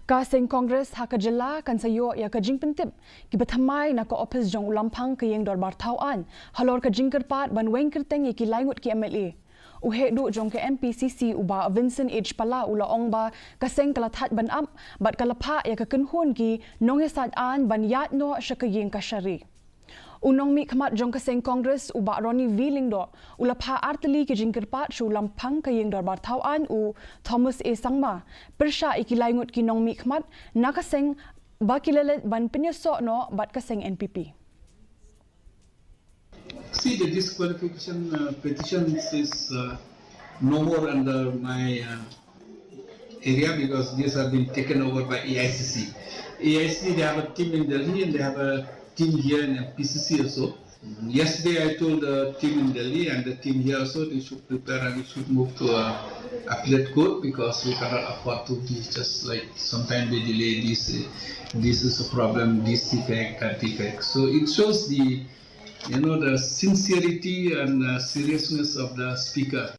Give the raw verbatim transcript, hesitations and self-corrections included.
Ka seng Congress ha ka jylla kan sa ïoh ïa ka jingpyntip kiba thymmai na ka ophis jong u Lamphang ka ïing dorbar thaw aiñ halor ka jingkyrpad ban weng kyrteng ïa ki laingut ki M L A. U heh duh jong ka M P C C u Bah Vincent H Pala u la ong ba ka seng ka la thait ban ap bad ka la phah ïa ka kynhun ki nongïasaid aiñ ban ïaid noh sha ka ïing kashari. U nongmihkhmat jong ka seng Congress u Bah Ronnie V Lyngdoh u la phah artylli ki jingkyrpad sha u Lamphang ka ïing dorbar thaw aiñ u Thomas A Sangma pyrshah ïa ki laingut ki nongmihkhmat na ka seng ba ki la leit ban pynïasoh noh bad ka seng N P P. See, the disqualification uh, petitions is uh, no more under my uh, area because these have been taken over by A I C C. A I C C, they have a team in Delhi and they have a team here in P C C also. Yesterday I told the team in Delhi and the team here also they should prepare and we should move to a appellate court because we cannot afford to be just like sometimes they delay this. This is a problem, this defect, that defect. So it shows the you know the sincerity and uh, seriousness of the speaker.